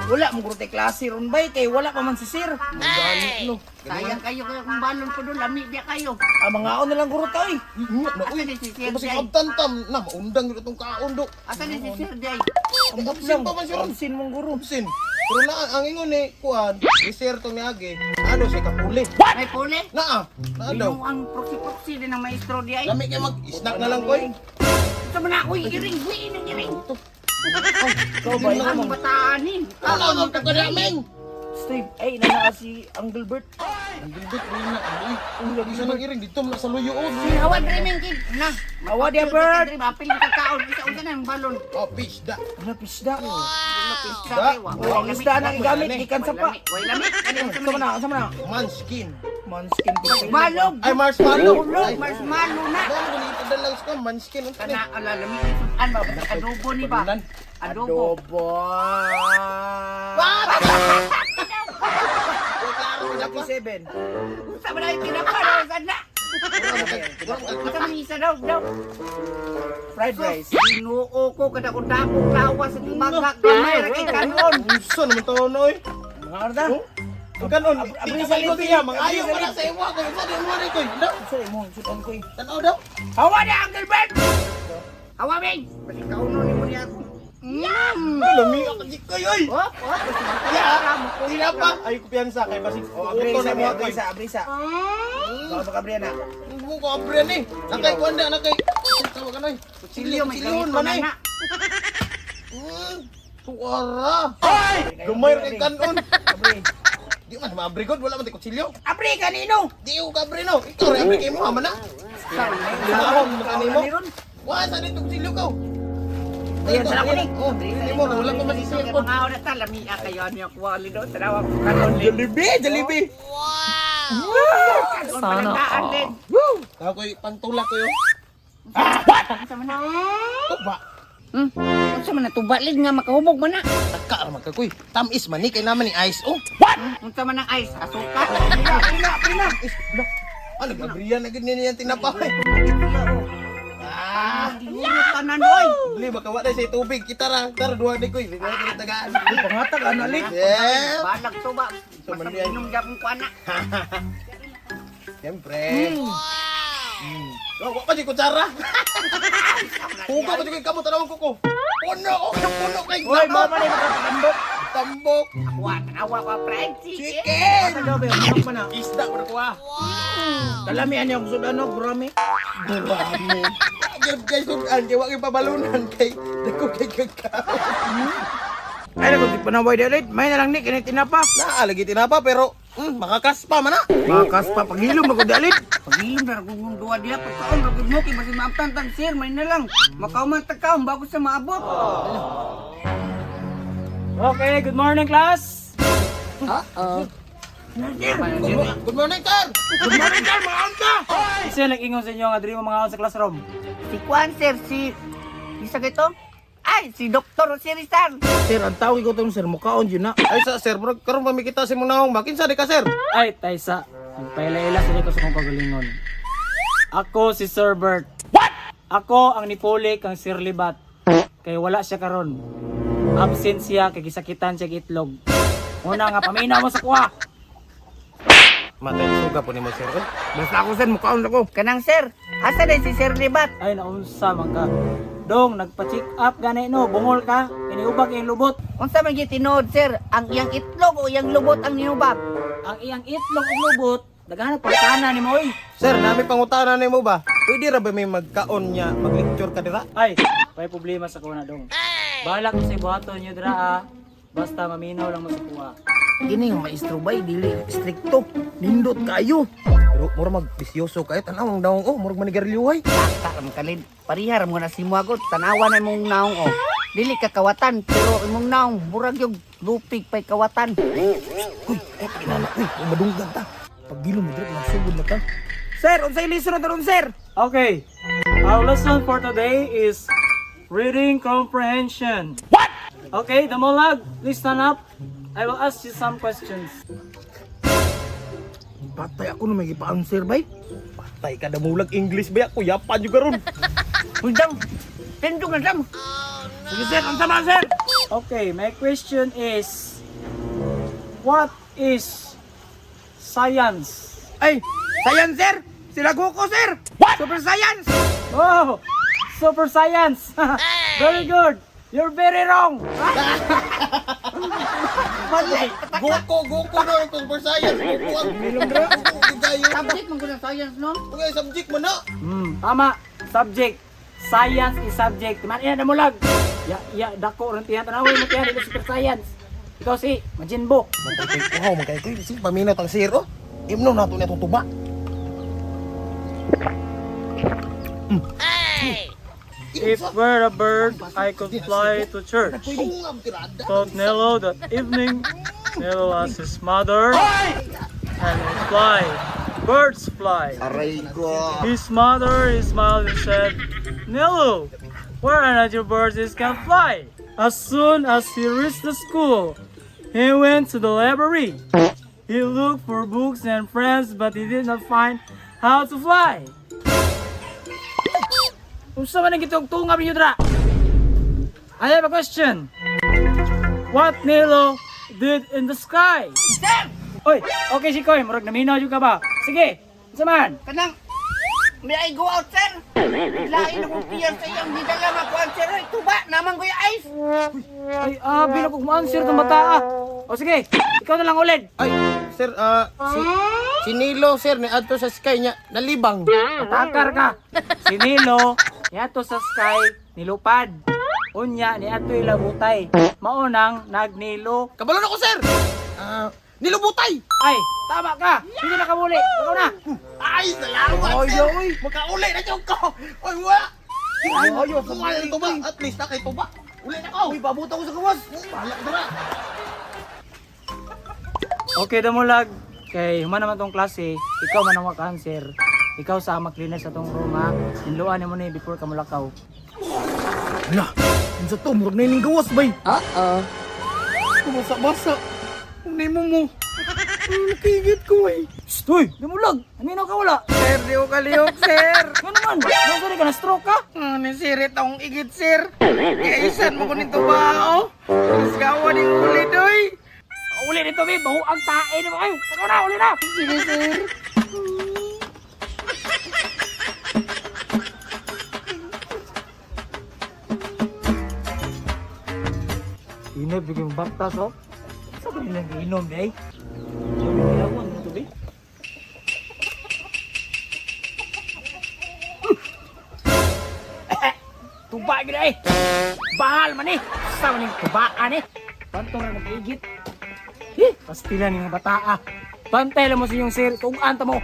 Wala mo guro tay klase ron bay kay wala pa man si sir. Gani no. Sayang kayo kayo kung balon ko doon, lami biya kayo. Ah, mangaon na lang guro ta oy. Na Asa uy. ni si Sir Kasi Jay? abtan tam na maundang gyud itong kaon do. Asa ni si Sir Jay? Ang Absent pa man siya ron. Absent mong guro. Absent. Pero na ang ingon ni kuan, ni sir to miagi. Ano siya kapuli? May puli? Naa, naa daw. Ino ang proxy-proxy din ang maestro di ay. Lami kay mag-snack na lang koy. Ito man ako iring, buin ang iring. Ikaw ba? Ang bataan ni. Ano ang pagkadaming? Steve, ay nana si Uncle Bert. Ang dindot rin na. Uy, lagi siya nang iring dito na sa luyo oh. Hawa dreaming kid. Na. Hawa dia, Bert. Dream apil ka kaon isa unsa na ang balon. Oh, fish da. Ano pisda? Isda. Oh, ang isda nang igamit ikan sa pa. Way lami. Ano Sa man na, sa man na. Manskin. Manskin ko. Balog. Ay, marshmallow. Ulog, Ay, marshmallow na. Ano ko ni sa manskin unsa ni? Kana ala lami an ba adobo ni ba? Balunan. Adobo. Adobo. Lucky seven. Unsa man ay tinapa daw sa na? Unsa man isa daw daw? Fried rice. Ginoo ko kada ko dakong lawas sa bagak gamay ra kay kanon. Unsa naman to noy? Mga arda. Ang kanon, Abri abri sa sa lipi. siya, mga ayaw pa na sa imo ko. Unsa di mo ni koy? Daw, Sorry mo, sudan ko eh. Tanaw daw. Hawa na Uncle Bert! Hawa bing. Basi kauno ni mo niya ako. Mm. Lami ako di koy oy. Op, op. Ya, tinapa. Ay kumpiyansa kay basig. Oh, abri Uto sa, na mo abri koy. sa, abri sa. Baka baka abri na. Mo ko abri ni. Nakay kuan da, nakay. Tawa ka noy. Kutsilyo may Kutsilyon gamito man na ay. na. Tuara. Gamay ra kay kanon. Abri. Di man maabri god, wala man tay kutsilyo. Abri kanino? Di ko kabri no. Ikaw ra abri kay mo man na. Limahon mo kanimo. Wa sa dito kutsilyo ko. Ayan, sa ako ni. Oh, hindi mo wala pa masisir Kay ko. mga oras ta lami kayo niyo kuwali do tanawa ko kanon. Jollibee, Jollibee. Sana. Din. Tao ko'y pantulak ko yo. Unsa man na? Tuba. Unsa man na tubalid nga makahubog man na. Taka ra man ka koy. Tamis man ni kay naman ni ice oh. Unsa man ang ice asukal. Prina, prina. Is, la. Ano gabriyan na gid niya yung tinapa. Eh. Ah, Gilurot tanan oy. bli baka wa na sa tubig. Kita ra, tara duha ni koy. Di na kita tagaan. Pangatag analik. Yeah. Balag tuba. So, Basta man yan. inom gyapon ko ana. Siyempre. Mm. Oh, wa pa di kutsara. Hugo pa di koy kamo tanawon ko ko. Puno oh, puno kay Oy, mama ni makapagambok. Tambok. Wa tanawa ko fried chicken. Chicken. Sa gabi, manok man na. Isda ko na kuha. Kalami ani ang sudan no, gurami. Grabe. Gyud kay sudan kay wa kay pabalunan kay dako kay kakao. Ay nako di panaway dalit. May na lang ni kini tinapa. Naa lagi tinapa pero makakaspa man na. Makas pa pagilom ako dalit. Pagilom na ragong duwa diha pagkaon ra gud mo kay basin maamtan tag sir may na lang. Makauman tag kaon bago sa maabot. Okay, good morning, class. Good morning, sir. Good morning sir, mga unta. Kasi nag-ingon sa inyo nga diri mo mga on sa classroom. Si Kwan sir si isa kito? Ay, si Dr. si Rizal. Sir, ang tawag ko tong sir mukaon jud na. Ay sa sir, bro, karon pa mikita si mong naong ba? Kinsa di ka sir? Ay, Taysa, nagpaila-ila sa ko sa kong kagalingon. Ako si Sir Bert. What? Ako ang nipuli kang Sir Libat. Kay wala siya karon. Absent siya kay gisakitan siya og itlog. Una nga paminaw mo sa kuha. Matay suga po nimo sir. Basta ako sir, mukaon ako. Kanang sir, asa day si Sir Libat? Ay naunsa man ka. Dong nagpa-check up gani no, bungol ka, iniubag iyang lubot. Unsa man gyud tinuod sir, ang iyang itlog o iyang lubot ang niubag? Ang iyang itlog ug lubot, daghan pagkana nimo oy. Sir, nami pangutana nimo ba? Pwede ra ba may magkaon niya, mag-lecture ka dira? Ay, may problema sa kuha na dong. Balak ko sa buhaton niyo dira ah. Basta maminaw lang mo sa kuha. Kini nga maestro bay dili strikto. Nindot kayo. Pero mura magbisyoso kayo tan-aw ang daong oh, murag manigarilyo ay. Basta ra man kalid. Parihar mo na si Muagot, tanawa na imong naong oh. Dili ka kawatan pero imong naong murag yung lupig pay kawatan. Uy, ay pakinala, uy, madunggan ta. Pagilom mo diri magsugod na ta. Sir, unsay lesson na taron sir? Okay, our lesson for today is reading comprehension. What? Okay, Damolag, please stand up. I will ask you some questions. Patay ako na may gipa-answer bay. Patay ka damulag English ba ako yapan jud karon. Uy dam. Tindog na dam. Sige sir, unsa man sir? Okay, my question is, What is science? Ay, science, sir! Sila Goku, sir! What? Super science! Oh, super science. Very good. You're very wrong. Mali. Goko, Goko na ang Super Science. Goko ang Goko ang gayo. Subject man ko ng science, no? Okay, subject mo na. Tama. Subject. Science is subject. Man, ina namulag. Ya, ya, dako ron tiyan. Tanawin mo tiyan. Ito super science. Ikaw si Majinbo. Matay ko, wow, magkay ko. Sige, paminaw tang zero. Imno na to na itong tuba. If were a bird, I could fly to church. Tungam tirada. Thought Nello that evening. Nello asked his mother and fly. Birds fly. Aray ko. His mother smiled and said, "Nello, where are not your birds is can fly?" As soon as he reached the school, he went to the library. He looked for books and friends, but he did not find how to fly. Unsa man ang gitugtunga ninyo dra? I have a question. What Nilo did in the sky? Sir! Oy, okay si Koy, murag naminaw jud ka ba? Sige, unsa man? Kanang, may I go out, sir? Lain akong piyan sa iyang gidala makuan, sir. Ay, tuba, naman ko yung ice. Ay, abi na kung ma-answer itong bata ah. O sige, ikaw na lang ulit. Ay, sir, si Nilo, sir, ni adto sa sky niya, nalibang. Patakar ka. Si Nilo, niadto sa sky, nilupad. Unya, niadto ilabutay. Maunang nagnilo. Kabalo na ko, sir. Nilubutay. Ay, tama ka. Hindi na kamuli. Ikaw na. Ay, salamat, Oy, sir. oy. Makauli na jud ko. Oy, wala. Ay, Ay, wala na tuba. At least na kay tuba. Uli na ko. Uy, paabot ako sa kawas! Bahala ka na. Okay, damulag. Kay human naman tong klase, ikaw man ang maka-answer. Ikaw sa maglinis sa tong room ha. Inluan mo ni before ka mulakaw. Hala, unsa to? Murag na ining gawas, bay! Oo. Basa-basa! Unay mo mo! Ay, nakigit ko, eh! Shh, uy, damulag. Naminaw ka wala. Sir, di ko kalihok, sir! Nga naman, nasari ka na stroke ka. Nisirit akong igit, sir. Kaisan mo ko nito ba, oh? Mas gawa ni ulit, oy. Uli nito, babe. Bahuang tae na mo kayo. Ikaw na, uli na. Sige, sir. Ineb, bigyan mo baktas, oh. Sa ba nilang giinom, day? Sabi nila ko, ano to, be? Tuba gid eh. Bahal man eh. Sa man yung tubaan eh. Pantong na nag-igit. Eh, pastila ni mga bataa. Bantay lang mo sa iyong sir. Tugaan ta mo.